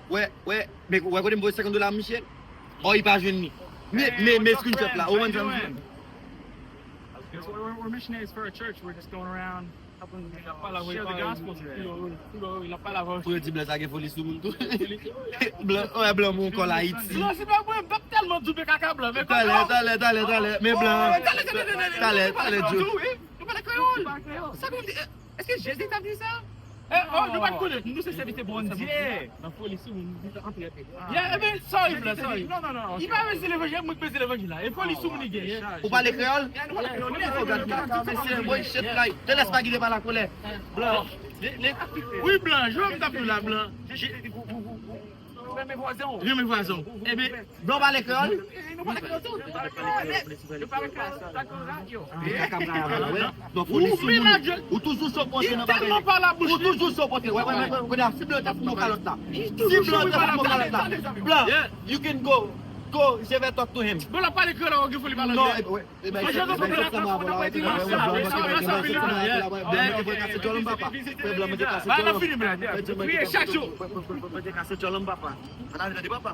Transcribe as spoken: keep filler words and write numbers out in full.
Wè, wè, men wè kote m voye senkant dola misye? Oh, li pa jwenn li. Men, men, men screenshot la, ou konn sa m di? We're, we're missionaries for a church. We're just going around helping share the gospel to people. Pou yo di blan sa gen foli sou moun tou. Blan, wè blan moun kòl Ayiti. Blan, se pa mwen, m t ap tèlman djoube kaka blan, men kòm Talè, talè, talè, talè. Men blan. Talè, talè, talè, Talè, talè, Joe. Nou pale kreyòl. Sa konn di, èske Jezi t ap di sa? Eh, oh, nou pa t konnen, nou se sèvitè Bondye. Nan foli sou moun, nou antre. Yeah, eh ben, sorry, blan, sorry. Non, non, non. Li pa bezwen levanjil, mwen k bezwen levanjil la. E foli sou moun li genyen. Ou pale kreyòl? Oh, gad kaka, mesye, boy, shit, like. Tèlès pa gide pa la kolè. Blan. Oui, blan, jwe m t ap di la, blan. Renmen vwazen w. Renmen vwazen w. Ebe, Blan pale kreyòl? Kaka m ka wè. Blan foli sou moun. Ou toujou cho pou antre nan bagay. Ou toujou cho pou antre. Wè, wè, wè, wè, si blan ta fout mwen kalòt la. Si blan ta fout mwen kalòt la. Blan, you can go. Go, je vais talk to him. Blan pale kreyòl, ou gen foli pale. Non, wè. Blan mete kase djòl m papa. Fè blan mete kase djòl m. Kriye chak jou. Mete kase djòl m papa. Ann ale tande papa.